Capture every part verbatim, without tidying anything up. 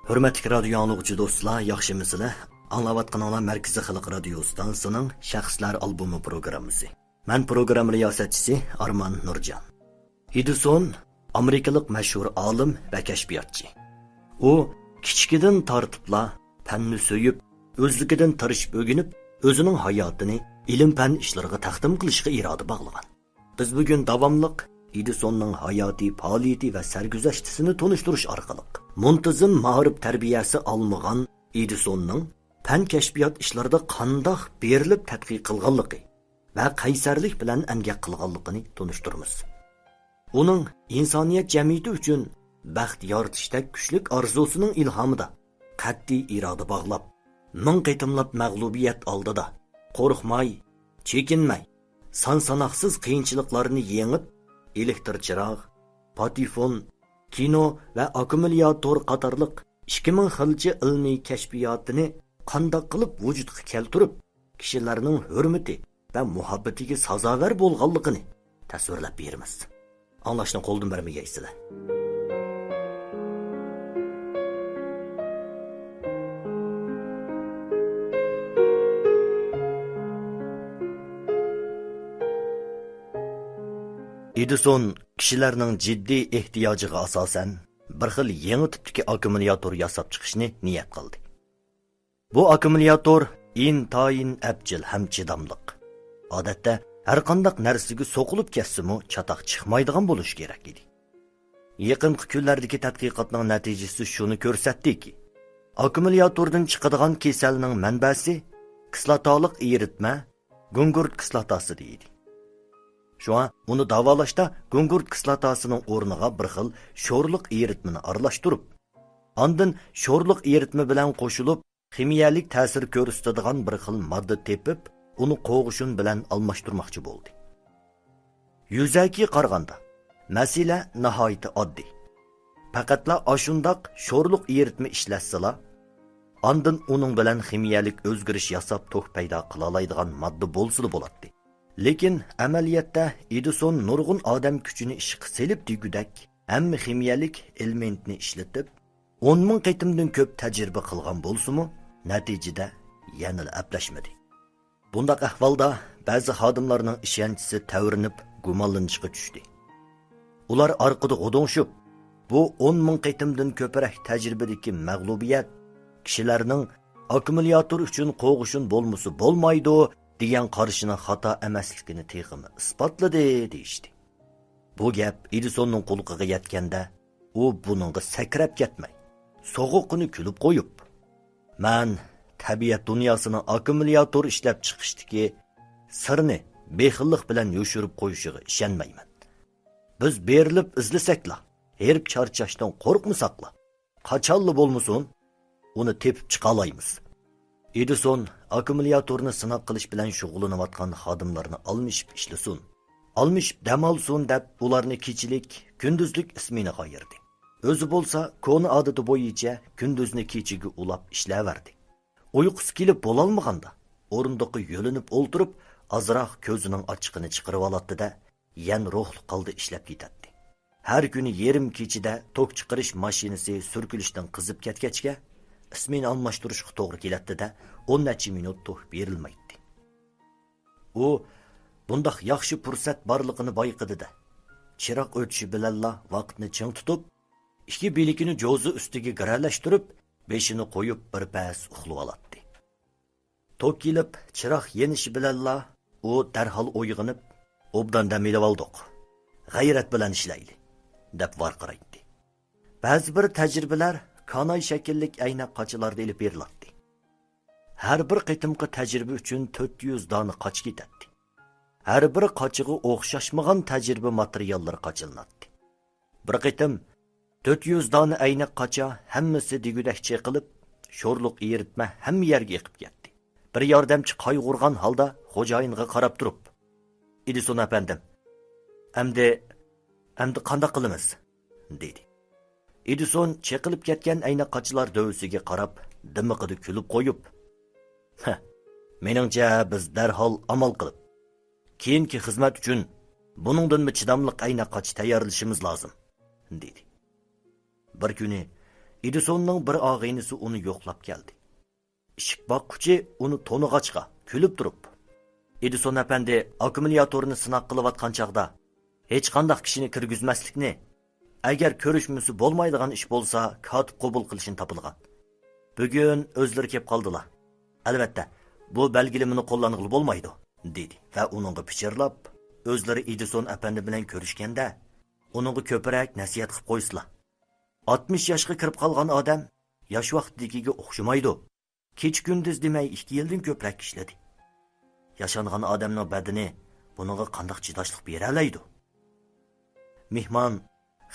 ھۆرمەتلىك رادىيو ئاڭلىغۇچى دوستلار، ياخشىمۇسىلەر؟ ئاڭلاۋاتقىنىڭلار مەركىزىي خەلق رادىيو ئىستانسىسىنىڭ شەخسلەر ئالبومى پروگراممىسى. مەن پروگرامما رىياسەتچىسى ئارمان نۇرجان. ئېدىسون ئامېرىكىلىق مەشھۇر ئالىم ۋە كەشپىياتچى. ئۇ كىچىكىدىن تارتىپلا پەننى سۆيۈپ، ئۆزلۈكىدىن تىرىشىپ ئۆگىنىپ، ئۆزىنىڭ ھاياتىنى ئىلىم-پەن ئىشلىرىغا تەقدىم قىلىشقا ئىرادە باغلىغان. بىز بۈگۈن داۋاملىق ئېدىسوننىڭ ھاياتىي پائالىيىتى ۋە سەرگۈزەشتىسىنى تونۇشتۇرۇش ئارقىلىق، مۇنتىزىم مائارىپ تەربىيەسى ئالمىغان ئېدىسوننىڭ پەن كەشپىيات ئىشلىرىدا قانداق بېرىلىپ تەتقىق قىلغانلىقى ۋە قەيسەرلىك بىلەن ئەمگەك قىلغانلىقىنى تونۇشتۇرىمىز. ئۇنىڭ ئىنسانىيەت جەمئىيىتى ئۈچۈن بەخت يارىتىشتەك كۈچلۈك ئارزۇسىنىڭ ئىلھامىدا قەتئىي ئىرادە باغلاپ، مىڭ قېتىملاپ مەغلۇبىيەت ئالدىدا قورقماي، چېكىنمەي، سان-ساناقسىز قىيىنچىلىقلارنى يېڭىپ، ئېلېكتر چىراغ، پاتېفون، كىنو ۋە ئاككۇمۇلياتور قاتارلىق ئىككى مىڭ خىلچە ئىلمىي كەشپىياتىنى قانداق قىلىپ ۋۇجۇدقا كەلتۈرۈپ، كىشىلەرنىڭ ھۆرمىتى ۋە مۇھەببىتىگە سازاۋەر بولغانلىقىنى تەسۋىرلەپ بېرىمىز. ئاڭلاشنى قولدىن بەرمىگەيسىلەر. ئېدىسون كىشىلەرنىڭ جىددىي ئېھتىياجىغا ئاساسەن، بىر خىل يېڭى تىپتىكى ئاككۇمۇلياتور ياساپ چىقىشنى نىيەت قىلدى. بۇ ئاككۇمۇلياتور ئىنتايىن ئەپچىل ھەم چىداملىق. ئادەتتە، ھەرقانداق نەرسىگە سوقۇلۇپ كەتسىمۇ، چاتاق چىقمايدىغان بولۇشى كېرەك ئىدى. يېقىنقى كۈنلەردىكى تەتقىقاتنىڭ نەتىجىسى شۇنى كۆرسەتتىكى، ئاككۇمۇلياتوردىن چىقىدىغان كېسەلنىڭ مەنبەسى كىسلاتالىق ئېرىتمە، گۇڭگۇرت كىسلاتاسىدا ئىدى. شۇڭا ئۇنى داۋالاشتا گۇڭگۇرت كىسلاتاسىنىڭ ئورنىغا بىر خىل شورلۇق ئېرىتمىنى ئارىلاشتۇرۇپ، ئاندىن شورلۇق ئېرىتمە بىلەن قوشۇلۇپ، خىمىيەلىك تەسىر كۆرسىتىدىغان بىر خىل ماددا تېپىپ، ئۇنى قوغۇشۇن بىلەن ئالماشتۇرماقچى بولدى. يۈزەكى قارىغاندا، مەسىلە ناھايىتى ئاددىي. پەقەتلا ئاشۇنداق شورلۇق ئېرىتمە ئىشلەتسىلا، ئاندىن ئۇنىڭ بىلەن خىمىيەلىك ئۆزگىرىش ياساپ توك پەيدا قىلالايدىغان ماددا بولسىلا بولاتتى. لېكىن ئەمەلىيەتتە ئېدىسون نۇرغۇن ئادەم كۈچىنى ئىشقا سېلىپ دېگۈدەك ھەممە خىمىيەلىك ئېلېمېنتنى ئىشلىتىپ، ئون مىڭ قېتىمدىن كۆپ تەجرىبە قىلغان بولسىمۇ، نەتىجىدە يەنىلا ئەپلەشمىدى. بۇنداق ئەھۋالدا بەزى خادىملارنىڭ ئىشەنچىسى تەۋرىنىپ، گۇمانلىنىشقا چۈشتى. ئۇلار ئارقىدا غۇدۇڭشىپ، بۇ ئون مىڭ قېتىمدىن كۆپرەك تەجرىبىدىكى مەغلۇبىيەت كىشىلەرنىڭ ئاككۇمۇلياتور ئۈچۈن قوغۇشۇن بولمىسا بولمايدۇ دېگەن قارىشىنىڭ خاتا ئەمەسلىكىنى تېخىمۇ ئىسپاتلىدى، دېيىشتى. بۇ گەپ ئېدىسوننىڭ قۇلىقىغا يەتكەندە، ئۇ بۇنىڭغا سەكرەپ كەتمەي، سوغۇققىنە كۈلۈپ قويۇپ، مەن تەبىئەت دۇنياسىنىڭ ئاككۇمۇلياتور ئىشلەپچىقىرىشتىكى سىرنى بېخىللىق بىلەن يوشۇرۇپ قويۇشىغا ئىشەنمەيمەن. بىز بېرىلىپ ئىزدىسەكلا، ھېرىپ چارچاشتىن قورقمىساقلا، قاچانلا بولمىسۇن، ئۇنى تېپىپ چىقالايمىز. ئېدىسون ئاككۇمۇلياتورنى سىناق قىلىش بىلەن شۇغۇللىنىۋاتقان خادىملارنى ئالمىشىپ ئىشلىسۇن، ئالمىشىپ دەم ئالسۇن دەپ، ئۇلارنى كېچىلىك، كۈندۈزلۈك ئىسمېنىغا ئايرىدى. ئۆزى بولسا كونا ئادىتى بويىچە كۈندۈزنى كېچىگە ئۇلاپ ئىشلەۋەردى. ئۇيقۇسى كېلىپ بولالمىغاندا، ئورۇندۇققا يۆلىنىپ ئولتۇرۇپ، ئازراق كۆزىنىڭ ئاچچىقىنى چىقىرىۋالاتتى-دە، يەنە روھلۇق ھالدا ئىشلەپ كېتەتتى. ھەر كۈنى يېرىم كېچىدە توك چىقىرىش ماشىنىسى سۈركىلىشتىن قىزىپ كەتكەچكە، ئىسمېنا ئالماشتۇرۇشقا توغرا كېلەتتى-دە، ئون نەچچە مىنۇت توك بېرىلمەيتتى. ئۇ بۇنداق ياخشى پۇرسەت بارلىقىنى بايقىدى-دە، چىراغ ئۆچۈشى بىلەنلا ۋاقىتنى چىڭ تۇتۇپ، ئىككى بىلىكىنى جوزا ئۈستىگە گىرەلەشتۈرۈپ، بېشىنى قويۇپ بىر پەس ئۇخلىۋالاتتى. توك كېلىپ، چىراغ يېنىشى بىلەنلا ئۇ دەرھال ئويغىنىپ، «ئوبدان دەم ئېلىۋالدۇق. غەيرەت بىلەن ئىشلەيلى» دەپ ۋارقىرايتتى. بەزى بىر تەجرىبىلەر كاناي شەكىللىك ئەينەك قاچىلاردا ئېلىپ بېرىلاتتى. ھەر بىر قېتىمقى تەجرىبە ئۈچۈن تۆت يۈز دانە قاچا كېتەتتى. ھەر بىر قاچىغا ئوخشاشمىغان تەجرىبە ماتېرىياللىرى قاچىلىناتتى. بىر قېتىم تۆت يۈز دانە ئەينەك قاچا ھەممىسى دېگۈدەك چېقىلىپ، شورلۇق ئېرىتمە ھەممە يەرگە ئېقىپ كەتتى. بىر ياردەمچى قايغۇرغان ھالدا خوجايىنغا قاراپ تۇرۇپ، «ئېدىسون ئەپەندىم، ئەمدى، ئەمدى قانداق قىلىمىز؟» دېدى. ئېدىسون چېقىلىپ كەتكەن ئەينەك قاچىلار دۆۋىسىگە قاراپ، دىمىقىدا كۈلۈپ قويۇپ، «ھە، مېنىڭچە، بىز دەرھال ئامال قىلىپ، كېيىنكى خىزمەت ئۈچۈن بۇنىڭدىنمۇ چىداملىق ئەينەك قاچا تەييارلىشىمىز لازىم» دېدى. بىر كۈنى ئېدىسوننىڭ بىر ئاغىنىسى ئۇنى يوقلاپ كەلدى. ئىشىك باققۇچى ئۇنى تونۇغاچقا، كۈلۈپ تۇرۇپ، «ئېدىسون ئەپەندى ئاككۇمۇلياتورنى سىناق قىلىۋاتقان چاغدا، ھېچقانداق كىشىنى كىرگۈزمەسلىكنى، ئەگەر كۆرۈشمىسە بولمايدىغان ئىش بولسا، كاتىپ قوبۇل قىلىشنى تاپىلىغان. بۈگۈن ئۆزلىرى كېلىپ قالدىلا. ئەلۋەتتە، بۇ بەلگىلىمىنى قوللانغىلى بولمايدۇ» دېدى ۋە ئۇنىڭغا پىچىرلاپ، «ئۆزلىرى ئېدىسون ئەپەندى بىلەن كۆرۈشكەندە، ئۇنىڭغا كۆپرەك نەسىھەت قىلىپ قويسىلا. ئاتمىش ياشقا كىرىپ قالغان ئادەم ياش ۋاقتىدىكىگە ئوخشىمايدۇ. كېچە-كۈندۈز دېمەي ئىككى يىلدىن كۆپرەك ئىشلىدى. ياشانغان ئادەمنىڭ بەدىنى بۇنىڭغا قانداق چىداشلىق بېرەلەيدۇ؟» مېھمان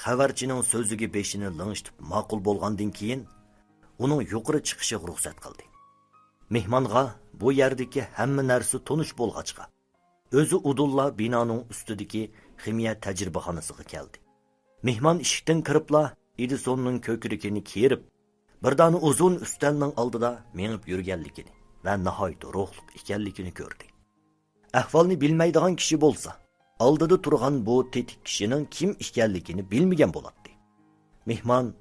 خەۋەرچىنىڭ سۆزىگە بېشىنى لىڭشىتىپ ماقۇل بولغاندىن كېيىن، ئۇنىڭ يۇقىرى چىقىشىغا رۇخسەت قىلدى. مېھمانغا بۇ يەردىكى ھەممە نەرسە تونۇش بولغاچقا، ئۆزى ئۇدۇللا بىنانىڭ ئۈستىدىكى خىمىيە تەجرىبىخانىسىغا كەلدى. مېھمان ئىشىكتىن كىرىپلا ئېدىسوننىڭ كۆكرىكىنى كېرىپ، بىر دانە ئۇزۇن ئۈستەلنىڭ ئالدىدا مېڭىپ يۈرگەنلىكىنى ۋە ناھايىتى روھلۇق ئىكەنلىكىنى كۆردى. ئەھۋالنى بىلمەيدىغان كىشى بولسا، ئالدىدا تۇرغان بۇ تېتىك كىشىنىڭ كىم ئىكەنلىكىنى بىلمىگەن بولاتتى. مېھمان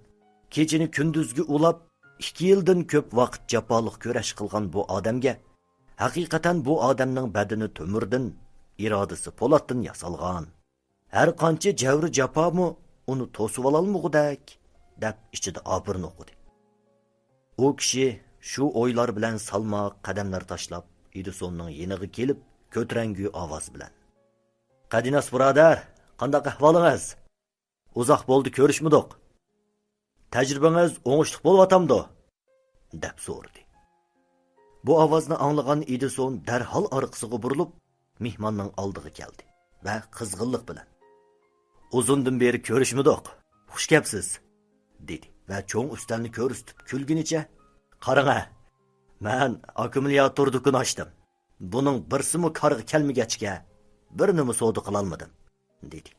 كېچىنى كۈندۈزگە ئۇلاپ، ئىككى يىلدىن كۆپ ۋاقىت جاپالىق كۈرەش قىلغان بۇ ئادەمگە ھەقىقەتەن بۇ ئادەمنىڭ بەدىنى تۆمۈردىن، ئىرادىسى پولاتتىن ياسالغان، ھەر قانچە جەۋرى جاپامۇ ئۇنى توسۇۋالالمىغۇدەك، دەپ ئىچىدە ئابۇرۇنى ئوقۇدى. ئۇ كىشى شۇ ئويلار بىلەن سالماق قەدەملەر تاشلاپ، ئېدىسوننىڭ يېنىغا كېلىپ، كۆتۈرەڭگۈ ئاۋاز بىلەن، «قەدىناس بۇرادەر، قانداق ئەھۋالىڭىز؟ ئۇزاق بولدى كۆرۈشمىدۇق. تەجرىبىڭىز ئوڭۇشلۇق بولۇۋاتامدۇ؟» دەپ سورىدى. بۇ ئاۋازنى ئاڭلىغان ئېدىسون دەرھال ئارقىسىغا بۇرۇلۇپ، مېھماننىڭ ئالدىغا كەلدى ۋە قىزغىنلىق بىلەن، «ئۇزۇندىن بېرى كۆرۈشمىدۇق، خۇش كەپسىز!» دېدى ۋە چوڭ ئۈستەلنى كۆرسىتىپ كۈلگىنىچە، «قاراڭە، مەن ئاككۇمۇلياتور دۇكىنى ئاچتىم. بۇنىڭ بىرسىمۇ كارغا كەلمىگەچكە، بىر نېمە سودا قىلالمىدىم» دېدى.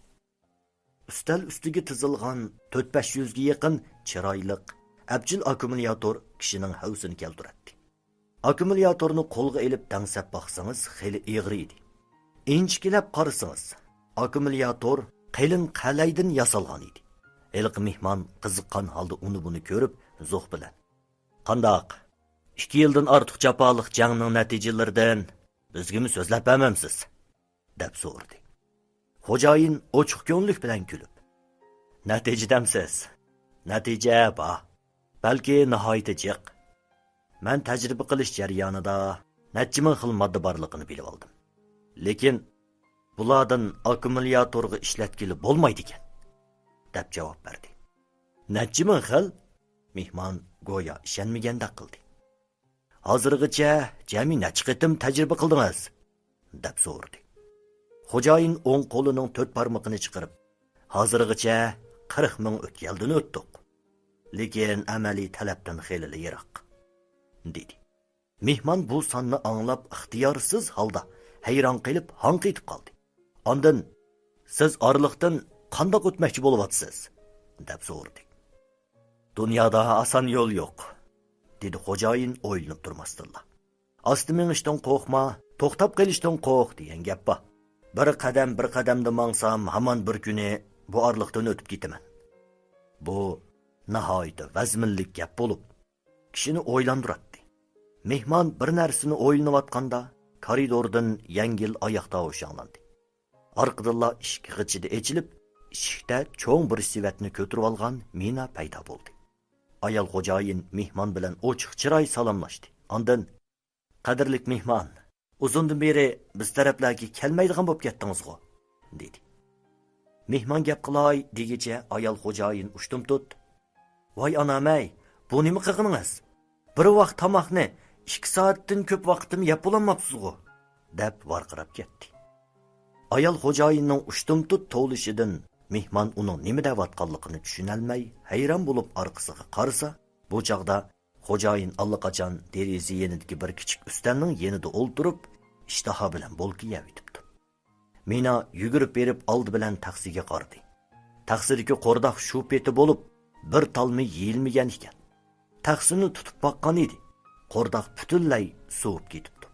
ئۈستەل ئۈستىگە تىزىلغان تۆت بەش يۈزگە يېقىن چىرايلىق، ئەپچىل ئاككۇمۇلياتور كىشىنىڭ ھەۋىسىنى كەلتۈرەتتى. ئاككۇمۇلياتورنى قولغا ئېلىپ دەڭسەپ باقسىڭىز، خېلى ئېغىر ئىدى. ئىنچىكىلەپ قارىسىڭىز، ئاككۇمۇلياتور قېلىن قەلەيدىن ياسالغان ئىدى. ھېلىقى مېھمان قىزىققان ھالدا ئۇنى-بۇنى كۆرۈپ، زوق بىلەن، «قانداق، ئىككى يىلدىن ئارتۇق جاپالىق جەڭنىڭ نەتىجىلىرىدىن بىزگىمۇ سۆزلەپ بەرمەمسىز؟» دەپ سورىدى. خوجايىن ئوچۇق كۆڭۈللۈك بىلەن كۈلۈپ، «نەتىجە دەمسىز؟ نەتىجە بار. بەلكى ناھايىتى جىق. مەن تەجرىبە قىلىش جەريانىدا نەچچە مىڭ خىل ماددا بارلىقىنى بىلىۋالدىم. لېكىن بۇلاردىن ئاككۇمۇلياتورغا ئىشلەتكىلى بولمايدىكەن» دەپ جاۋاب بەردى. «نەچچە مىڭ خىل؟» مېھمان گويا ئىشەنمىگەندەك قىلدى. «ھازىرغىچە جەمئىي نەچچە قېتىم تەجرىبە قىلدىڭىز؟» دەپ سورىدى. خوجايىن ئوڭ قولىنىڭ تۆت بارمىقىنى چىقىرىپ، «ھازىرغىچە قىرىق مىڭ ئۆتكەلدىن ئۆتتۇق. لېكىن ئەمەلىي تەلەپتىن خېلىلا يىراق» دېدى. مېھمان بۇ ساننى ئاڭلاپ ئىختىيارسىز ھالدا ھەيران قېلىپ ھاڭقىپ قالدى. ئاندىن، «سىز ئارىلىقتىن قانداق ئۆتمەكچى بولۇۋاتىسىز؟» دەپ سورىدى. «دۇنيادا ئاسان يول يوق»، دېدى خوجايىن ئويلىنىپ تۇرماستىنلا. «ئاستا مېڭىشتىن قورقما، توختاپ قېلىشتىن قورق دېگەن گەپ بار. بىر قەدەم، بىر قەدەمدە ماڭسام، ھامان بىر كۈنى بۇ ئارىلىقتىن ئۆتۈپ كېتىمەن.» بۇ ناھايىتى ۋەزمىنلىك گەپ بولۇپ، كىشىنى ئويلاندۇراتتى. مېھمان بىر نەرسىنى ئويلىنىۋاتقاندا، كارىدوردىن يەڭگىل ئاياق تاۋۇشى ئاڭلاندى. ئارقىدىنلا ئىشىك غىچىدە ئېچىلىپ، ئىشىكتە چوڭ بىر سېۋەتنى كۆتۈرۈۋالغان مىنا پەيدا بولدى. ئايال خوجايىن مېھمان بىلەن ئوچۇق چىراي سالاملاشتى. ئاندىن، «قەدىرلىك مېھمان، ئۇزۇندىن بېرى بىز تەرەپلەرگە كەلمەيدىغان بولۇپ كەتتىڭىزغۇ؟» دېدى. مېھمان گەپ قىلاي دېگۈچە ئايال خوجايىن ئۇشتۇمتۇت، «ۋاي ئانام-ئەي، بۇ نېمە قىلغىنىڭىز؟ بىر ۋاق تاماقنى ئىككى سائەتتىن كۆپ ۋاقىتتىمۇ يەپ بولالماپسىزغۇ؟» دەپ ۋارقىراپ كەتتى. ئايال خوجايىننىڭ ئۇشتۇمتۇت توۋلىشىدىن مېھمان ئۇنىڭ نېمە دەۋاتقانلىقىنى چۈشىنەلمەي، ھەيران بولۇپ ئارقىسىغا قارىسا، بۇ چاغدا خوجايىن ئاللىقاچان دېرىزە يېنىدىكى بىر كىچىك ئۈستەلنىڭ يېنىدا ئولتۇرۇپ، ئىشتىھا بىلەن بولكا يەۋېتىپتۇ. مىنا يۈگۈرۈپ بېرىپ ئالدى بىلەن تەخسىگە قارىدى. تەخسىدىكى قورداق شۇ پېتى بولۇپ، بىر تالمۇ يېيىلمىگەن ئىكەن. تەخسىنى تۇتۇپ باققان ئىدى. قورداق پۈتۈنلەي سوۋۇپ كېتىپتۇ.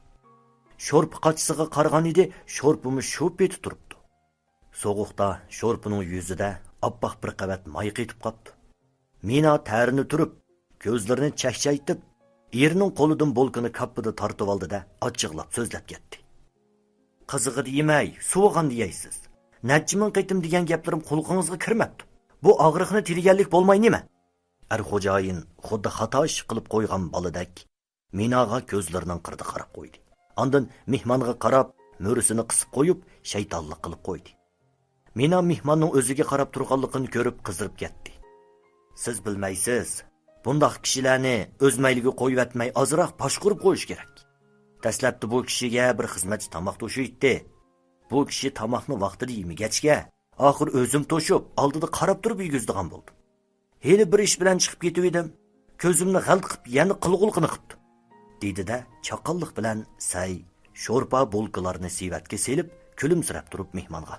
شورپا قاچىسىغا قارىغان ئىدى، شورپىمۇ شۇ پېتى تۇرۇپتۇ. سوغۇقتا شورپىنىڭ يۈزىدە ئاپئاق بىر قەۋەت ماي قېتىپ قاپتۇ. مىنا تەرىنى تۈرۈپ، كۆزلىرىنى چەكچەيتىپ، ئېرىنىڭ قولىدىن بولكىنى كاپپىدە تارتىۋالدى-دە، ئاچچىقلاپ سۆزلەپ كەتتى. قىزىقى دېمەي، سوۋۇغان دېيەيسىز. نەچچە مىڭ قېتىم دېگەن گەپلىرىم قۇلىقىڭىزغا كىرمەپتۇ. بۇ ئاغرىقنى تىلىگەنلىك بولماي نېمە؟ ئەر خوجايىن خۇددى خاتا ئىش قىلىپ قويغان بالىدەك مىناغا كۆزلىرىنىڭ قىرىدا قاراپ قويدى. ئاندىن مېھمانغا قاراپ، مۈرىسىنى قىسىپ قويۇپ، شەيتانلىق قىلىپ قويدى. مىنا مېھماننىڭ ئۆزىگە قاراپ تۇرغانلىقىنى كۆرۈپ قىزىرىپ كەتتى. سىز بىلمەيسىز، بۇنداق كىشىلەرنى ئۆز مەيلىگە قويۇۋەتمەي ئازراق باشقۇرۇپ قويۇش كېرەك. دەسلەپتە بۇ كىشىگە بىر خىزمەتچى تاماق توشۇيتتى. بۇ كىشى تاماقنى ۋاقتىدا يېمىگەچكە، ئاخىر ئۆزۈم توشۇپ، ئالدىدا قاراپ تۇرۇپ يېگۈزىدىغان بولدۇم. ھېلى بىر ئىش بىلەن چىقىپ كېتىۋىدىم. كۆزۈمنى غەلتە قىپ يەنە قىلغۇلىقىنى قىپتۇ، دېدى-دە، چاققانلىق بىلەن سەي، شورپا بولكىلارنى سېۋەتكە سېلىپ، كۈلۈمسىرەپ تۇرۇپ مېھمانغا،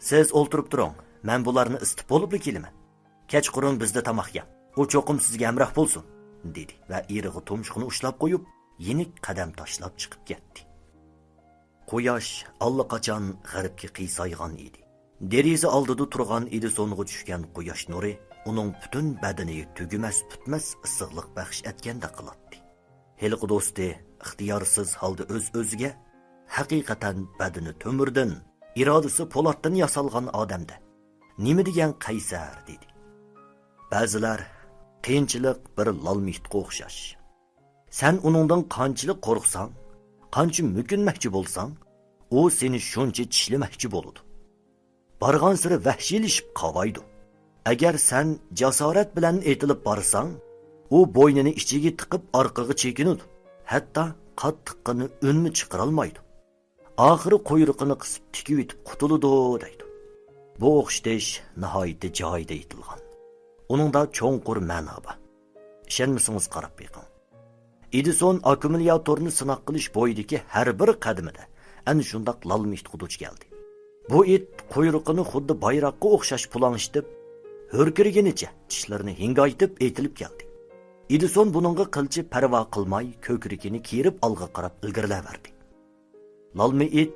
سىز ئولتۇرۇپ تۇرۇڭ، مەن بۇلارنى ئىسىتىپ بولۇپلا كېلىمەن. كەچقۇرۇن بىزدە تاماق يەڭ، ئۇ چوقۇم سىزگە ھەمراھ بولسۇن، دېدى ۋە ئېرىغا تۇمشۇقىنى ئۇشلاپ قويۇپ، يېنىك قەدەم تاشلاپ چىقىپ كەتتى. قۇياش ئاللىقاچان غەربكە قىيسايغان ئىدى. دېرىزە ئالدىدا تۇرغان ئېدىسونغا چۈشكەن قۇياش نۇرى ئۇنىڭ پۈتۈن بەدىنىگە تۈگىمەس-پۈتمەس ئىسسىقلىق بەخش ئەتكەندەك قىلاتتى. ھېلىقى دوستى ئىختىيارسىز ھالدا ئۆز-ئۆزىگە، ھەقىقەتەن بەدىنى تۆمۈردىن، ئىرادىسى پولاتتىن ياسالغان ئادەمدە نېمە دېگەن قەيسەر، دېدى. بەزىلەر، قىيىنچىلىق بىر لالما ئىتقا ئوخشاش. سەن ئۇنىڭدىن قانچىلىك قورقساڭ، قانچە مۆكۈنمەكچى بولساڭ، ئۇ سېنى شۇنچە چىشلىمەكچى بولىدۇ. بارغانسېرى ۋەھشىيلىشىپ قاۋايدۇ. ئەگەر سەن جاسارەت بىلەن ئېتىلىپ بارساڭ، ئۇ بوينىنى ئىچىگە تىقىپ ئارقىغا چېكىنىدۇ، ھەتتا قاتتىققىنە ئۈنمۇ چىقىرالمايدۇ. ئاخىرى قۇيرۇقىنى قىسىپ تىكىۋېتىپ قۇتۇلىدۇ، دەيدۇ. بۇ ئوخشىتىش ناھايىتى جايىدا ئېيتىلغان. ئۇنىڭدا چوڭقۇر مەنا بار. ئىشەنمىسىڭىز قاراپ بېقىڭ. ئېدىسون ئاككۇمۇلياتورنى سىناق قىلىش بويىدىكى ھەر بىر قەدىمىدە ئەنە شۇنداق لالما ئىتقا دۇچ كەلدى. بۇ ئىت قۇيرۇقىنى خۇددى بايراققا ئوخشاش پۇلاڭشىتىپ، ھۆركىرىگىنىچە چىشلىرىنى ھىڭگايتىپ ئېتىلىپ كەلدى. ئېدىسون بۇنىڭغا قىلچە پەرۋا قىلماي كۆكرىكىنى كېرىپ ئالغا قاراپ ئىلگىرىلەۋەردى. لالما ئىت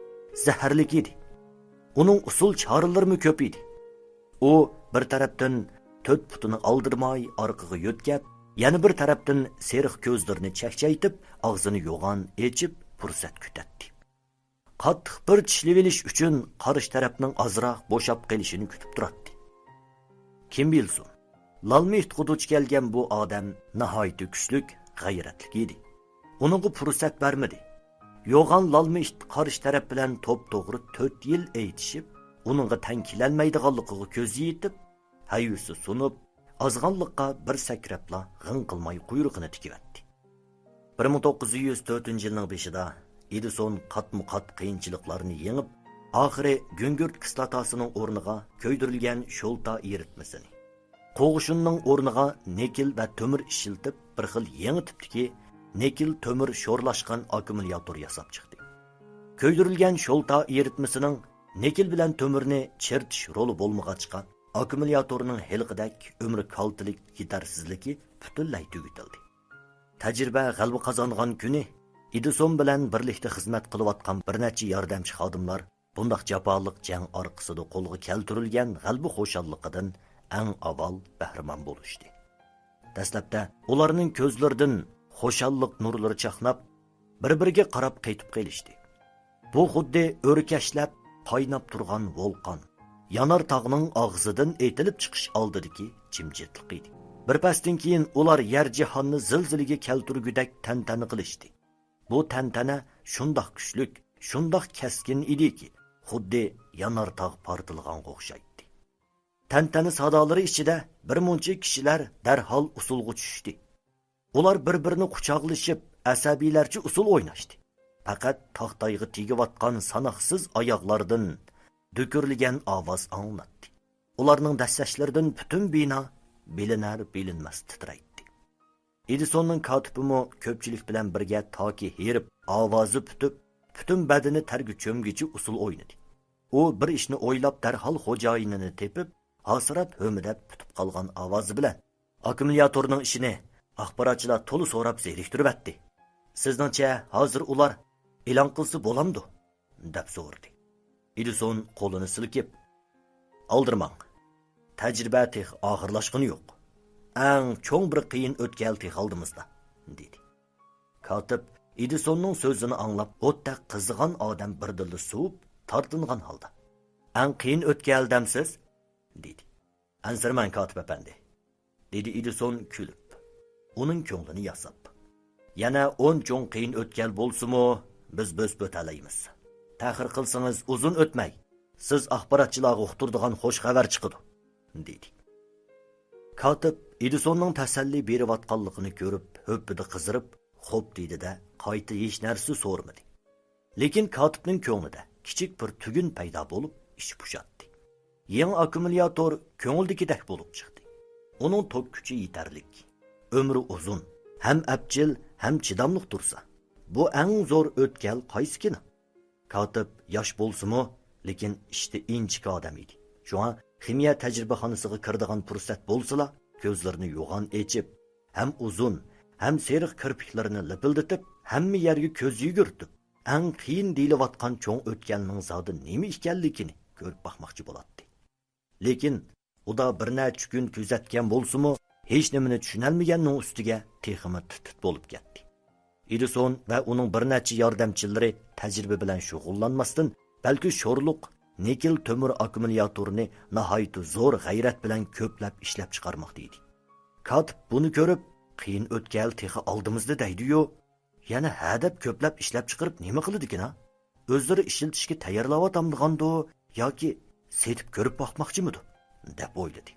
زەھەرلىك ئىدى. ئۇنىڭ ئۇسۇل چارىلىرىمۇ كۆپ ئىدى. ئۇ بىر تەرەپتىن تۆت پۇتىنى ئالدىرىماي ئارقىغا يۆتكەپ، يەنە بىر تەرەپتىن سېرىق كۆزلىرىنى چەكچەيتىپ، ئاغزىنى يوغان ئېچىپ پۇرسەت كۈتەتتى. قاتتىق بىر چىشلىۋېلىش ئۈچۈن قارشى تەرەپنىڭ ئازراق بوشاپ قېلىشىنى كۈتۈپ تۇراتتى. كىم بىلسۇن، لالما ئىتقا دۇچ كەلگەن بۇ ئادەم ناھايىتى كۈچلۈك، غەيرەتلىك ئىدى. ئۇنىڭغا پۇرسەت بەرمىدى. يوغان لالما ئىت قارشى تەرەپ بىلەن توپتوغرا تۆت يىل ئېيتىشىپ، ئۇنىڭغا تەڭ كېلەلمەيدىغانلىقىغا كۆزى يېتىپ، ھەيۋىسى سۇنۇپ، ئازغانلىققا بىر سەكرەپلا غىڭ قىلماي قۇيرۇقىنى تىكىۋەتتى. بىر مىڭ توققۇز يۈز تۆتىنچى يىلنىڭ بېشىدا ئېدىسون قاتمۇ قات قىيىنچىلىقلارنى يېڭىپ، ئاخىرى گۈڭگۈرت كىسلاتاسىنىڭ ئورنىغا كۆيدۈرۈلگەن شولتا ئېرىتمىسىنى، قوغۇشۇننىڭ ئورنىغا نىكېل ۋە تۆمۈر ئىشلىتىپ، بىر خىل يېڭى تىپتىكى نىكېل تۆمۈر شورلاشقان ئاككۇمۇلياتور ياساپ چىقتى. كۆيدۈرۈلگەن شولتا ئېرىتمىسىنىڭ نىكېل بىلەن تۆمۈرنى چىرىتىش رولى بولمىغاچقا، ئاككۇمۇلياتورنىڭ ھېلىقىدەك ئۆمرى كالتىلىك يېتەرسىزلىكى پۈتۈنلەي تۈگىتىلدى. تەجرىبە غەلىبە قازانغان كۈنى ئېدىسون بىلەن بىرلىكتە خىزمەت قىلىۋاتقان بىر نەچچە ياردەمچى خادىملار بۇنداق جاپالىق جەڭ ئارقىسىدا قولغا كەلتۈرۈلگەن غەلىبە خۇشاللىقىدىن ئەڭ ئاۋۋال بەھرىمەن بولۇشتى. دەسلەپتە ئۇلارنىڭ كۆزلىرىدىن خۇشاللىق نۇرلىرى چاقناپ، بىر-بىرىگە قاراپ قېتىپ قېلىشتى. بۇ خۇددى ئۆركەشلەپ قايناپ تۇرغان ۋولقان، يانار تاغنىڭ ئاغزىدىن ئېتىلىپ چىقىش ئالدىدىكى جىمجىتلىق ئىدى. بىر پەستىن كېيىن ئۇلار يەر جاھاننى زىلزىلىگە كەلتۈرگۈدەك تەنتەنە قىلىشتى. بۇ تەنتەنە شۇنداق كۈچلۈك، شۇنداق كەسكىن ئىدىكى، خۇددى يانار تاغ پارتلىغانغا ئوخشايتتى. تەنتەنە سادالىرى ئىچىدە بىر مۇنچە كىشىلەر دەرھال ئۇسسۇلغا چۈشتى. ئۇلار بىر-بىرىنى قۇچاقلىشىپ، ئەسەبىيلەرچە ئۇسسۇل ئويناشتى. پەقەت تاختايغا تېگىۋاتقان ساناقسىز ئاياغلاردىن دۈكۈرلىگەن ئاۋاز ئاڭلىناتتى. ئۇلارنىڭ دەسسەشلىرىدىن پۈتۈن بىنا بىلىنەر-بىلىنمەس تىترەيتتى. ئېدىسوننىڭ كاتىپىمۇ كۆپچىلىك بىلەن بىرگە تاكى ھېرىپ، ئاۋازى پۈتۈپ، پۈتۈن بەدىنى تەرگە چۆمگۈچە ئۇسسۇل ئوينىدى. ئۇ بىر ئىشنى ئويلاپ، دەرھال خوجايىنىنى تېپىپ، ھاسىراپ، ھۆمۈدەپ پۈتۈپ قالغان ئاۋازى بىلەن، ئاككۇمۇلياتورنىڭ ئىشىنى ئاخباراتچىلار تولا سوراپ زېرىكتۈرۈۋەتتى. سىزنىڭچە ھازىر ئۇلار ئېلان قىلسا بولامدۇ؟ دەپ سورىدى. ئېدىسون قولىنى سىلكىپ، ئالدىرىماڭ، تەجرىبە تېخى ئاخىرلاشقىنى يوق. ئەڭ چوڭ بىر قىيىن ئۆتكەل تېخى ئالدىمىزدا، دېدى. كاتىپ ئېدىسوننىڭ سۆزىنى ئاڭلاپ، ئوتتەك قىزىغان ئادەم بىردىنلا سوۋۇپ، تارتىنغان ھالدا، «ئەڭ قىيىن ئۆتكەل دەمسىز؟» دېدى. «ئەنسىرىمەڭ، كاتىپ ئەپەندى»، دېدى ئېدىسون كۈلۈپ، ئۇنىڭ كۆڭلىنى ياساپ. «يەنە ئون چوڭ قىيىن ئۆتكەل بولسىمۇ، بىز بۆسۈپ ئۆتەلەيمىز. تەخىر قىلسىڭىز، ئۇزۇن ئۆتمەي، سىز ئاخباراتچىلارغا ئۇقتۇرىدىغان خوش خەۋەر چىقىدۇ»، دېدى. كاتىپ ئېدىسوننىڭ تەسەللى بېرىۋاتقانلىقىنى كۆرۈپ، ھۆپپىدە قىزىرىپ، «خوپ» دېدى-دە، قايتا ھېچ نەرسە سورىمىدى. لېكىن كاتىپنىڭ كۆڭلىدە كىچىك بىر تۈگۈن پەيدا بولۇپ، ئىچى پۇشاتتى. يېڭى ئاككۇمۇلياتور كۆڭۈلدىكىدەك بولۇپ چىقتى. ئۇنىڭ توك كۈچى يېتەرلىك، ئۆمرى ئۇزۇن، ھەم ئەپچىل، ھەم چىداملىق تۇرسا، بۇ ئەڭ زور ئۆتكەل قايسىكىن؟ كاتىپ ياش بولسىمۇ، لېكىن ئىشتا ئىنچىكە ئادەم ئىدى. شۇڭا خىمىيە تەجرىبىخانىسىغا كىرىدىغان پۇرسەت بولسىلا، كۆزلىرىنى يوغان ئېچىپ، ھەم ئۇزۇن، ھەم سېرىق كىرپىكلىرىنى لىپىلدىتىپ، ھەممە يەرگە كۆز يۈگۈرتۈپ، ئەڭ قىيىن دېيىلىۋاتقان چوڭ ئۆتكەلنىڭ زادى نېمە ئىكەنلىكىنى كۆرۈپ باقماقچى بولاتتى. لېكىن ئۇدا بىر نەچچە كۈن كۆزەتكەن بولسىمۇ، ھېچنېمىنى چۈشىنەلمىگەننىڭ ئۈستىگە تېخىمۇ تىت-تىت بولۇپ كەتتى. ئېدىسون ۋە ئۇنىڭ بىر نەچچە ياردەمچىلىرى تەجرىبە بىلەن شۇغۇللانماستىن، بەلكى شورلۇق نىكېل تۆمۈر ئاككۇمۇلياتورىنى ناھايىتى زور غەيرەت بىلەن كۆپلەپ ئىشلەپ چىقارماقتا ئىدى. كاتىپ بۇنى كۆرۈپ، «قىيىن ئۆتكەل تېخى ئالدىمىزدا» دەيدۇ-يۇ، يەنە ھە دەپ كۆپلەپ ئىشلەپ چىقىرىپ نېمە قىلىدىكىنا؟ ئۆزلىرى ئىشلىتىشكە تەييارلاۋاتامدىغاندۇ ياكى سېتىپ كۆرۈپ باقماقچىمىدۇ؟ دەپ ئويلىدى.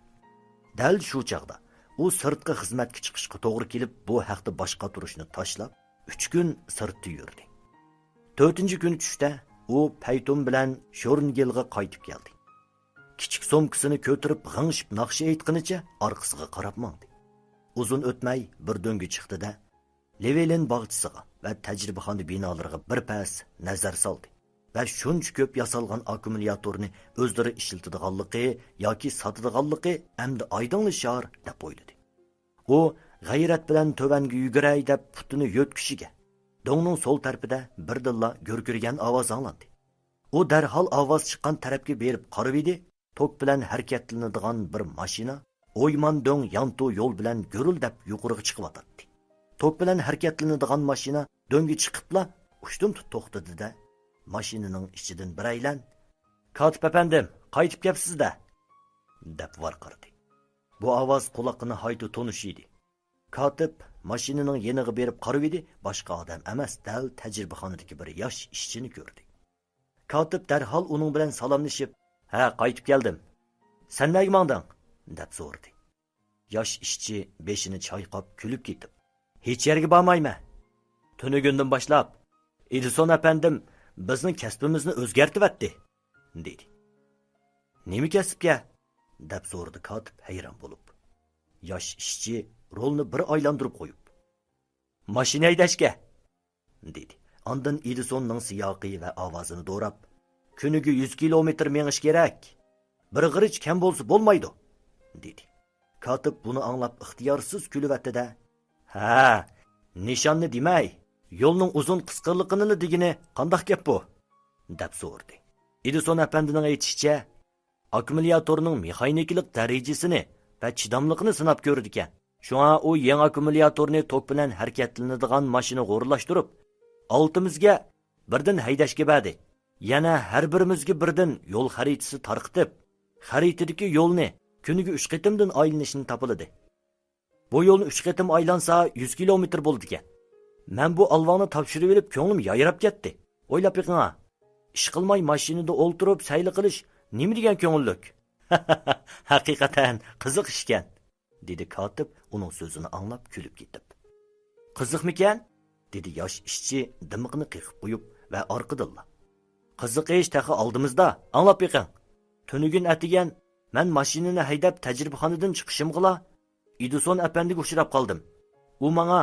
دەل شۇ چاغدا ئۇ سىرتقا خىزمەتكە چىقىشقا توغرا كېلىپ، بۇ ھەقتە باش قاتۇرۇشنى تاشلاپ، ئۈچ كۈن سىرتتا يۈردى. تۆتىنچى كۈنى چۈشتە ئۇ پەيتۇن بىلەن شورنگىلغا قايتىپ كەلدى. كىچىك سومكىسىنى كۆتۈرۈپ، غىڭشىپ ناخشا ئېيتقىنىچە ئارقىسىغا قاراپ ماڭدى. ئۇزۇن ئۆتمەي بىر دۆڭگە چىقتى-دە، لېۋېلىن باغچىسىغا ۋە تەجرىبىخانا بىنالىرىغا بىر پەس نەزەر سالدى ۋە شۇنچە كۆپ ياسالغان ئاككۇمۇلياتورنى ئۆزلىرى ئىشلىتىدىغانلىقى ياكى ساتىدىغانلىقى ئەمدى ئايدىڭلىشار دەپ ئويلىدى. ئۇ غەيرەت بىلەن تۆۋەنگە يۈگۈرەي دەپ پۇتىنى يۆتكىشىگە، دۆڭنىڭ سول تەرىپىدە بىردىنلا گۈركىرىگەن ئاۋاز ئاڭلاندى. ئۇ دەرھال ئاۋاز چىققان تەرەپكە بېرىپ قارىۋىدى، توك بىلەن ھەرىكەتلىنىدىغان بىر ماشىنا ئويماندۆڭ يانتۇ يول بىلەن گۈرۈلدەپ يۇقىرىغا چىقىۋاتاتتى. توك بىلەن ھەرىكەتلىنىدىغان ماشىنا دۆڭگە چىقىپلا ئۇشتۇمتۇت توختىدى-دە، ماشىنىنىڭ ئىچىدىن بىرەيلەن، «كاتىپ ئەپەندىم، قايتىپ كەپسىز-دە!» دەپ ۋارقىرىدى. بۇ ئاۋاز قۇلاققا ناھايىتى تونۇش ئىدى. كاتىپ ماشىنىنىڭ يېنىغا بېرىپ قارىۋىدى، باشقا ئادەم ئەمەس، دەل تەجرىبىخانىدىكى بىر ياش ئىشچىنى كۆردى. كاتىپ دەرھال ئۇنىڭ بىلەن سالاملىشىپ، «ھە، قايتىپ كەلدىم. سەن نەگە ماڭدىڭ؟» دەپ سورىدى. ياش ئىشچى بېشىنى چايقاپ كۈلۈپ كېتىپ، «ھېچ يەرگە بارمايمەن. تۈنۈگۈندىن باشلاپ ئېدىسون ئەپەندىم بىزنىڭ كەسپىمىزنى ئۆزگەرتىۋەتتى» دېدى. «نېمە كەسىپكە؟» دەپ سورىدى كاتىپ ھەيران بولۇپ. ياش ئىشچى رولنى بىر ئايلاندۇرۇپ قويۇپ، «ماشىنا ھەيدەشكە» دېدى. ئاندىن ئېدىسوننىڭ سىياقى ۋە ئاۋازىنى دوراپ، «كۈنىگە يۈز كىلومېتىر مېڭىش كېرەك. بىر غېرىچ كەم بولسا بولمايدۇ» دېدى. كاتىپ بۇنى ئاڭلاپ ئىختىيارسىز كۈلۈۋەتتى-دە، «ھە، نىشاننى دېمەي، يولنىڭ ئۇزۇن قىسقىلىقىنىلا دېگىنى قانداق گەپ بۇ؟» دەپ سورىدى. ئېدىسون ئەپەندىنىڭ ئېيتىشىچە، ئاككۇمۇلياتورنىڭ مېخانىكىلىق دەرىجىسىنى ۋە چىداملىقىنى سىناپ كۆرىدىكەن. شۇڭا ئۇ يېڭى ئاككۇمۇلياتورنى توك بىلەن ھەرىكەتلىنىدىغان ماشىنىغا ئورۇنلاشتۇرۇپ، ئالتىمىزگە بىردىن ھەيدەشكە بەردى. يەنە ھەر بىرىمىزگە بىردىن يول خەرىتىسى تارقىتىپ، خەرىتىدىكى يولنى كۈنىگە ئۈچ قېتىمدىن ئايلىنىشنى تاپىلىدى. بۇ يولنى ئۈچ قېتىم ئايلانسا، يۈز كىلومېتىر بولىدىكەن. مەن بۇ ئالۋاڭنى تاپشۇرۇۋېلىپ، كۆڭلۈم يايراپ كەتتى. ئويلاپ بېقىڭا، ئىشقىلماي ماشىنىدا ئولتۇرۇپ سەيلە قىلىش نېمە دېگەن كۆڭۈللۈك؟ ھەقىقەتەن قىزىق ئىشكەن، دېدى كاتىپ ئۇنىڭ سۆزىنى ئاڭلاپ كۈلۈپ كېتىپ. قىزىقمىكەن؟ دېدى ياش ئىشچى دىمىقىنى قېقىپ قويۇپ ۋە ئارقىدىنلا، قىزىق ئىش تېخى ئالدىمىزدا، ئاڭلاپ بېقىڭ. تۈنۈگۈن ئەتىگەن مەن ماشىنىنى ھەيدەپ تەجرىبىخانىدىن چىقىشىمغىلا، ئېدىسون ئەپەندىگە ئۇچراپ قالدىم. ئۇ ماڭا،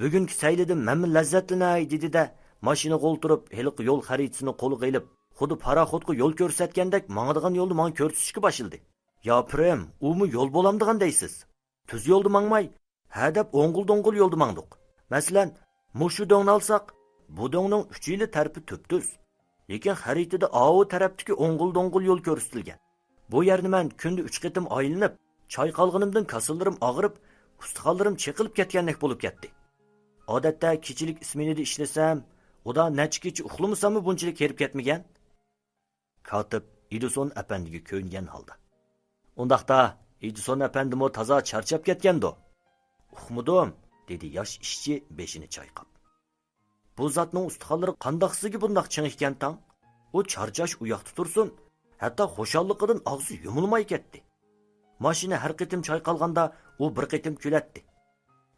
«بۈگۈنكى سەيلىدىن مەنمۇ لەززەتلىنەي» دېدى-دە، ماشىنىغا ئولتۇرۇپ، ھېلىقى يول خەرىتىسىنى قولىغا ئېلىپ، خۇددى پاراخوتقا يول كۆرسەتكەندەك ماڭىدىغان يولنى ماڭا كۆرسىتىشكە باشلىدى. ياپىرىم، ئۇمۇ يول بولامدىغان دەيسىز؟ تۈز يولدا ماڭماي، ھە دەپ ئوڭغۇل-دوڭغۇل يولدا ماڭدۇق. مەسىلەن، مۇشۇ دۆڭنى ئالساق، بۇ دۆڭنىڭ ئۈچىلا تەرىپى تۈپتۈز. لېكىن خەرىتىدە ئاۋۇ تەرەپتىكى ئوڭغۇل-دوڭغۇل يول كۆرسىتىلگەن. بۇ يەرنى مەن كۈندە ئۈچ قېتىم ئايلىنىپ، چايقالغىنىمدىن كاسىلىرىم ئاغرىپ، ئۇستىخانلىرىم چېقىلىپ كەتكەندەك بولۇپ كەتتى. ئادەتتە كېچىلىك ئىسمېنىدا ئىشلىسەم، ئۇدا نەچچە كېچە ئۇخلىمىساممۇ بۇنچىلىك ھېرىپ كەتمىگەن. كاتىپ ئېدىسون ئەپەندىگە كۆيۈنگەن ھالدا، ئۇنداقتا، ئېدىسون ئەپەندىمۇ تازا چارچاپ كەتكەندۇ؟ ئۇقمىدىم، دېدى ياش ئىشچى بېشىنى چايقاپ. بۇ زاتنىڭ ئۇستىخانلىرى قانداق سىزگە بۇنداق چىڭ ئىكەن تاڭ؟ ئۇ چارچاش ئۇ ياقتا تۇرسۇن، ھەتتا خۇشاللىقىدىن ئاغزى يۇمۇلماي كەتتى. ماشىنا ھەر قېتىم چايقالغاندا ئۇ بىر قېتىم كۈلەتتى.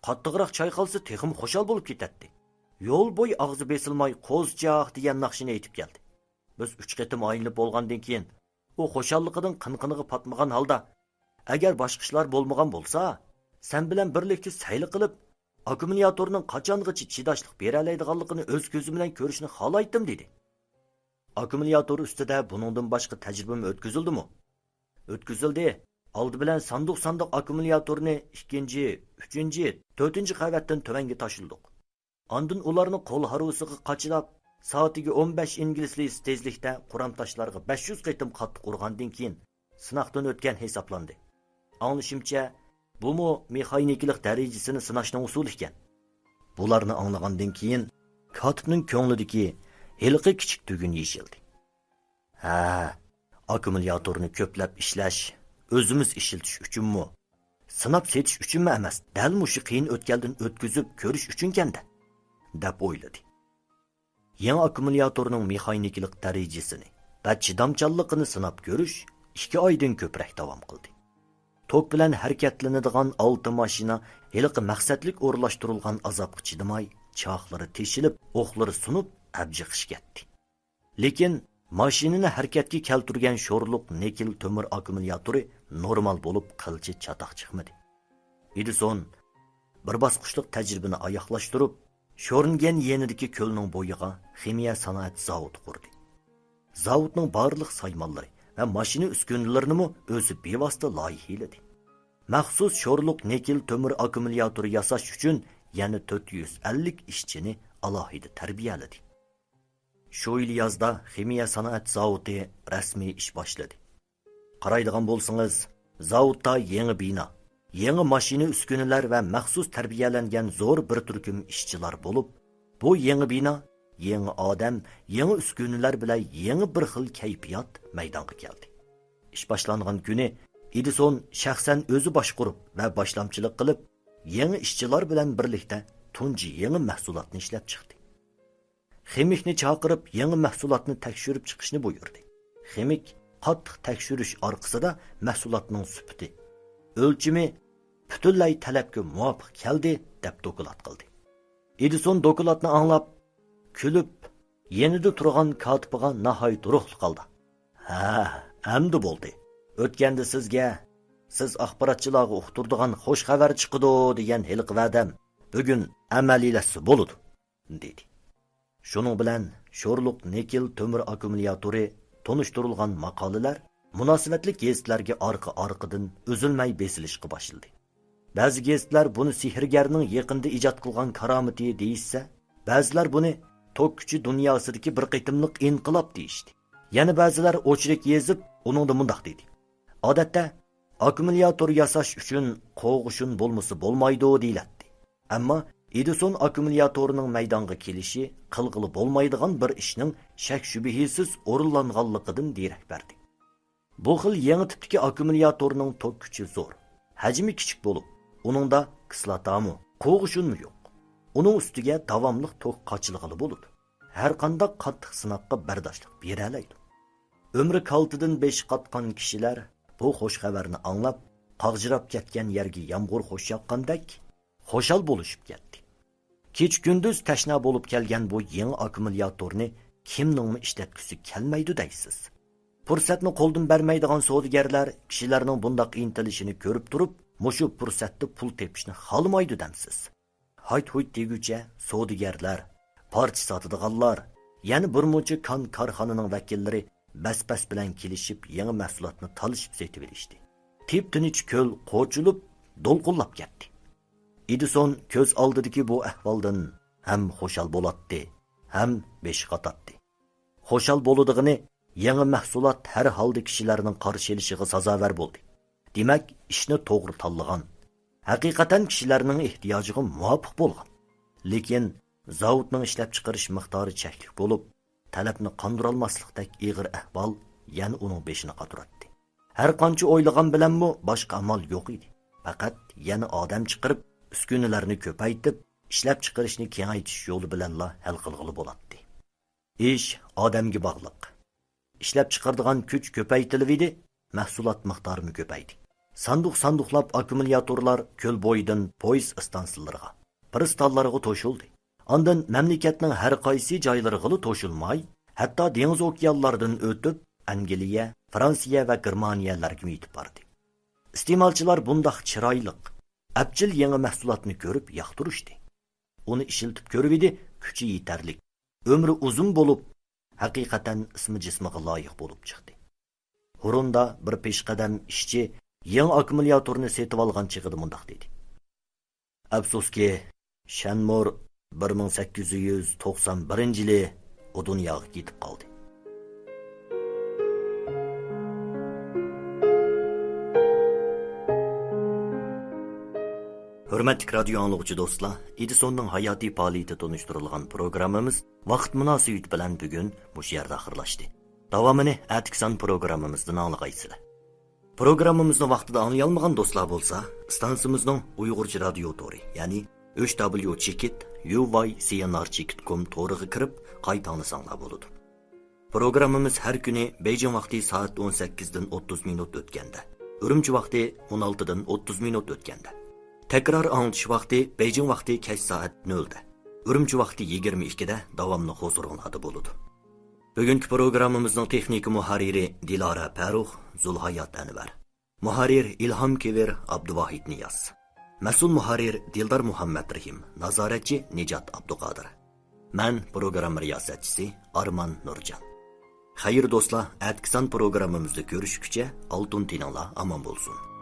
قاتتىقراق چايقالسا تېخىمۇ خۇشال بولۇپ كېتەتتى. يول بويى ئاغزى بېسىلماي قوزىچاق دېگەن ناخشىنى ئېيتىپ كەلدى. بىز ئۈچ قېتىم ئايلىنىپ بولغاندىن كېيىن، ئۇ خۇشاللىقىدىن قىنقىنىغا پاتمىغان ھالدا، ئەگەر باشقا ئىشلار بولمىغان بولسا، سەن بىلەن بىرلىكتە سەيلە قىلىپ، ئاككۇمۇلياتورنىڭ قاچانغىچە چىداشلىق بېرەلەيدىغانلىقىنى ئۆز كۆزۈم بىلەن كۆرۈشنى خالايتتىم، دېدى. ئاككۇمۇلياتور ئۈستىدە بۇنىڭدىن باشقا تەجرىبىمۇ ئۆتكۈزۈلدىمۇ؟ ئۆتكۈزۈلدى. ئالدى بىلەن ساندۇق-ساندۇق ئاككۇمۇلياتورنى ئىككىنچى، ئۈچىنچى، تۆتىنچى قەۋەتتىن تۆۋەنگە تاشلىدۇق. ئاندىن ئۇلارنى قول ھارۋىسىغا قاچىلاپ، سائىتىگە ئون بەش ئىنگلىز لىيىسى تېزلىكتە قۇرام تاشلارغا بەش يۈز قېتىم قاتتىق ئۇرغاندىن كېيىن، سىناقتىن ئۆتكەن ھېسابلاندى. ئاڭلىشىمچە، بۇمۇ مېخانىكىلىق دەرىجىسىنى سىناشنىڭ ئۇسۇلى ئىكەن. بۇلارنى ئاڭلىغاندىن كېيىن، كاتىپنىڭ كۆڭلىدىكى ھېلىقى كىچىك تۈگۈن يېشىلدى. ھە، ئاككۇمۇلياتورنى كۆپلەپ ئىشلەش، ئۆزىمىز ئىشلىتىش ئۈچۈنمۇ، سىناپ سېتىش ئۈچۈنمۇ ئەمەس، دەل مۇشۇ قىيىن ئۆتكەلدىن ئۆتكۈزۈپ كۆرۈش ئۈچۈنكەن-دە، دەپ ئويلىدى. يېڭى ئاككۇمۇلياتورنىڭ مېخانىكىلىق دەرىجىسىنى ۋە چىدامچانلىقىنى سىناپ كۆرۈش ئىككى ئايدىن كۆپرەك داۋام قىلدى. توك بىلەن ھەرىكەتلىنىدىغان ئالتە ماشىنا ھېلىقى مەقسەتلىك ئورۇنلاشتۇرۇلغان ئازابقا چىدىماي، چاقلىرى تېشىلىپ، ئوقلىرى سۇنۇپ، ئەبجىقىشىپ كەتتى. لېكىن ماشىنىنى ھەرىكەتكە كەلتۈرگەن شورلۇق نىكېل تۆمۈر ئاككۇمۇلياتورى نورمال بولۇپ، قىلچە چاتاق چىقمىدى. ئېدىسون بىر باسقۇچلۇق تەجرىبىنى ئاياغلاشتۇرۇپ، شورنگېن يېنىدىكى كۆلنىڭ بويىغا خىمىيە سانائەت زاۋۇتى قۇردى. زاۋۇتنىڭ بارلىق سايمانلىرى ۋە ماشىنا ئۈسكۈنىلىرىنىمۇ ئۆزى بىۋاسىتە لايىھىلىدى. مەخسۇس شورلۇق نىكېل تۆمۈر ئاككۇمۇلياتورى ياساش ئۈچۈن يەنە تۆت يۈز ئەللىك ئىشچىنى ئالاھىدە تەربىيەلىدى. شۇ يىل يازدا خىمىيە سانائەت زاۋۇتى رەسمىي ئىش باشلىدى. قارايدىغان بولسىڭىز، زاۋۇتتا يېڭى بىنا، يېڭى ماشىنا ئۈسكۈنىلەر ۋە مەخسۇس تەربىيەلەنگەن زور بىر تۈركۈم ئىشچىلار بولۇپ، بۇ يېڭى بىنا، يېڭى ئادەم، يېڭى ئۈسكۈنىلەر بىلەن يېڭى بىر خىل كەيپىيات مەيدانغا كەلدى. ئىش باشلانغان كۈنى ئېدىسون شەخسەن ئۆزى باشقۇرۇپ ۋە باشلامچىلىق قىلىپ، يېڭى ئىشچىلار بىلەن بىرلىكتە تۇنجى يېڭى مەھسۇلاتنى ئىشلەپ چىقتى. خىمىكنى چاقىرىپ، يېڭى مەھسۇلاتنى تەكشۈرۈپ چىقىشنى بۇيرۇدى. خىمىك قاتتىق تەكشۈرۈش ئارقىسىدا مەھسۇلاتنىڭ سۈپىتى، ئۆلچىمى پۈتۈنلەي تەلەپكە مۇۋاپىق كەلدى، دەپ دوكلات قىلدى. ئېدىسون دوكلاتنى ئاڭلاپ، كۈلۈپ، يېنىدا تۇرغان كاتىپىغا ناھايىتى روھلۇق ھالدا، ھە، ئەمدى بولدى. ئۆتكەندە سىزگە، سىز ئاخباراتچىلارغا ئۇقتۇرىدىغان خۇش خەۋەر چىقىدۇ دېگەن ھېلىقى ۋەدەم بۈگۈن ئەمەلىيلەشسە بولىدۇ، دېدى. شۇنىڭ بىلەن شورلۇق نىكېل تۆمۈر ئاككۇمۇلياتورى تونۇشتۇرۇلغان ماقالىلەر مۇناسىۋەتلىك گېزىتلەرگە ئارقا-ئارقىدىن ئۈزۈلمەي بېسىلىشقا باشلىدى. بەزى گېزىتلەر بۇنى سېھىرگەرنىڭ يېقىندا ئىجاد قىلغان كارامىتى دېيىشسە، بەزىلەر بۇنى توك كۈچى دۇنياسىدىكى بىر قېتىملىق ئىنقىلاب دېيىشتى. يەنە بەزىلەر ئوچېرك يېزىپ، ئۇنىڭدا مۇنداق دېدى: ئادەتتە ئاككۇمۇلياتور ياساش ئۈچۈن قوغۇشۇن بولمىسا بولمايدۇ دېيىلەتتى. ئەمما ئېدىسون ئاككۇمۇلياتورىنىڭ مەيدانغا كېلىشى قىلغىلى بولمايدىغان بىر ئىشنىڭ شەك-شۈبھىسىز ئورۇنلانغانلىقىدىن دېرەك بەردى. بۇ خىل يېڭى تىپتىكى ئاككۇمۇلياتورنىڭ توك كۈچى زور، ھەجمى كىچىك بولۇپ، ئۇنىڭدا كىسلاتامۇ، قوغۇشۇنمۇ يوق. ئۇنىڭ ئۈستىگە داۋاملىق توك قاچىلىغىلى بولىدۇ. ھەرقانداق قاتتىق سىناققا بەرداشلىق بېرەلەيدۇ. ئۆمرى كالتىدىن بېشى قاتقان كىشىلەر بۇ خۇش خەۋەرنى ئاڭلاپ، قاغجىراپ كەتكەن يەرگە يامغۇر خۇش ياغقاندەك، خۇشال بولۇشۇپ كەتتى. كېچە-كۈندۈز تەشنا بولۇپ كەلگەن بۇ يېڭى ئاككۇمۇلياتورنى كىمنىڭمۇ ئىشلەتكۈسى كەلمەيدۇ دەيسىز؟ پۇرسەتنى قولدىن بەرمەيدىغان سودىگەرلەر كىشىلەرنىڭ بۇنداق ئىنتىلىشىنى كۆرۈپ تۇرۇپ، مۇشۇ پۇرسەتتە پۇل تېپىشنى خالىمايدۇ دەمسىز؟ ھايت-ھۇيت دېگۈچە سودىگەرلەر، پارچە ساتىدىغانلار، يەنە بىر مۇنچە كان كارخانىنىڭ ۋەكىللىرى بەس-بەس بىلەن كېلىشىپ، يېڭى مەھسۇلاتنى تالىشىپ سېتىۋېلىشتى. تىپتىنچ كۆل قوچۇلۇپ، دولقۇنلاپ كەتتى. ئېدىسون كۆز ئالدىدىكى بۇ ئەھۋالدىن ھەم خۇشال بولاتتى، ھەم بېشى قاتاتتى. خۇشال بولىدىغىنى، يېڭى مەھسۇلات ھەر ھالدا كىشىلەرنىڭ قارشى ئېلىشىغا سازاۋەر بولدى. دېمەك، ئىشنى توغرا تاللىغان. ھەقىقەتەن كىشىلەرنىڭ ئېھتىياجىغا مۇۋاپىق بولغان. لېكىن زاۋۇتنىڭ ئىشلەپچىقىرىش مىقدارى چەكلىك بولۇپ، تەلەپنى قاندۇرالماسلىقتەك ئېغىر ئەھۋال يەنە ئۇنىڭ بېشىنى قاتۇراتتى. ھەر قانچە ئويلىغان بىلەنمۇ باشقا ئامال يوق ئىدى. پەقەت يەنە ئادەم چىقىرىپ، ئۈسكۈنىلەرنى كۆپەيتىپ، ئىشلەپچىقىرىشنى كېڭەيتىش يولى بىلەنلا ھەل قىلغىلى بولاتتى. ئىش ئادەمگە باغلىق. ئىشلەپچىقىرىدىغان كۈچ كۆپەيتىلىۋىدى، مەھسۇلات مىقدارىمۇ كۆپەيدى. ساندۇق-ساندۇقلاپ ئاككۇمۇلياتورلار كۆل بويىدىن پويىز ئىستانسىلىرىغا، پىرىستانلارغا توشۇلدى. ئاندىن مەملىكەتنىڭ ھەر قايسى جايلىرىغىلا توشۇلماي، ھەتتا دېڭىز ئوكيانلاردىن ئۆتۈپ، ئەنگلىيە، فرانسىيە ۋە گېرمانىيەلەرگىمۇ يېتىپ باردى. ئىستېمالچىلار بۇنداق چىرايلىق، ئەپچىل يېڭى مەھسۇلاتنى كۆرۈپ ياقتۇرۇشتى. ئۇنى ئىشلىتىپ كۆرۈۋىدى، كۈچى يېتەرلىك، ئۆمرى ئۇزۇن بولۇپ، ھەقىقەتەن ئىسمى جىسمىغا لايىق بولۇپ چىقتى. ھۇرۇندا بىر پېشقەدەم ئىشچى يېڭى ئاككۇمۇلياتورنى سېتىۋالغان چېغىدا مۇنداق دېدى: ئەپسۇسكى، شەنمۇر بىر مىڭ سەككىز يۈز توقسان بىرىنچى يىلى ئۇ دۇنياغا كېتىپ قالدى. ھۆرمەتلىك رادىيو ئاڭلىغۇچى دوستلار، ئېدىسوننىڭ ھاياتىي پائالىيىتى تونۇشتۇرۇلغان پروگراممىمىز ۋاقىت مۇناسىۋىتى بىلەن بۈگۈن مۇشۇ يەردە ئاخىرلاشتى. داۋامىنى ئەتىكى سان پروگراممىمىزدىن ئاڭلىغايسىلەر. پروگراممىمىزنى ۋاقتىدا ئاڭلىيالمىغان دوستلار بولسا، ئىستانسىمىزنىڭ ئۇيغۇرچە رادىيو تورى، يەنى ئۈچ دابليۇ چېكىت يۇ ۋاي سى ئېن ئار چېكىت كوم تورىغا كىرىپ قايتا ئاڭلىساڭلار بولىدۇ. پروگراممىمىز ھەر كۈنى بېيجىڭ ۋاقتى سائەت ئون سەككىزدىن ئوتتۇز مىنۇت ئۆتكەندە، ئۈرۈمچى ۋاقتى ئون ئالتىدىن ئوتتۇز مىنۇت ئۆتكەندە، تەكرار ئاڭلىتىش ۋاقتى بېيجىڭ ۋاقتى كەچ سائەت نۆلدە، ئۈرۈمچى ۋاقتى يىگىرمە ئىككىدە داۋاملىق ھۇزۇرۇڭلاردا بولىدۇ. بۈگۈنكى پروگراممىمىزنىڭ تېخنىكا مۇھەررىرى دىلارا پەرۇخ، زۇلھايات ئەنۋەر. مۇھەررىر ئىلھام كېۋىر، ئابدۇۋاھىت نىياز. مەسئۇل مۇھەررىر دىلدار مۇھەممەترېھىم، نازارەتچى نىجات ئابدۇقادىر. مەن پروگرامما رىياسەتچىسى ئارمان نۇرجان. خەير دوستلار، ئەتىكى سان پروگراممىمىزدا كۆرۈشكۈچە ئالتۇن تېنىڭلار ئامان بولسۇن.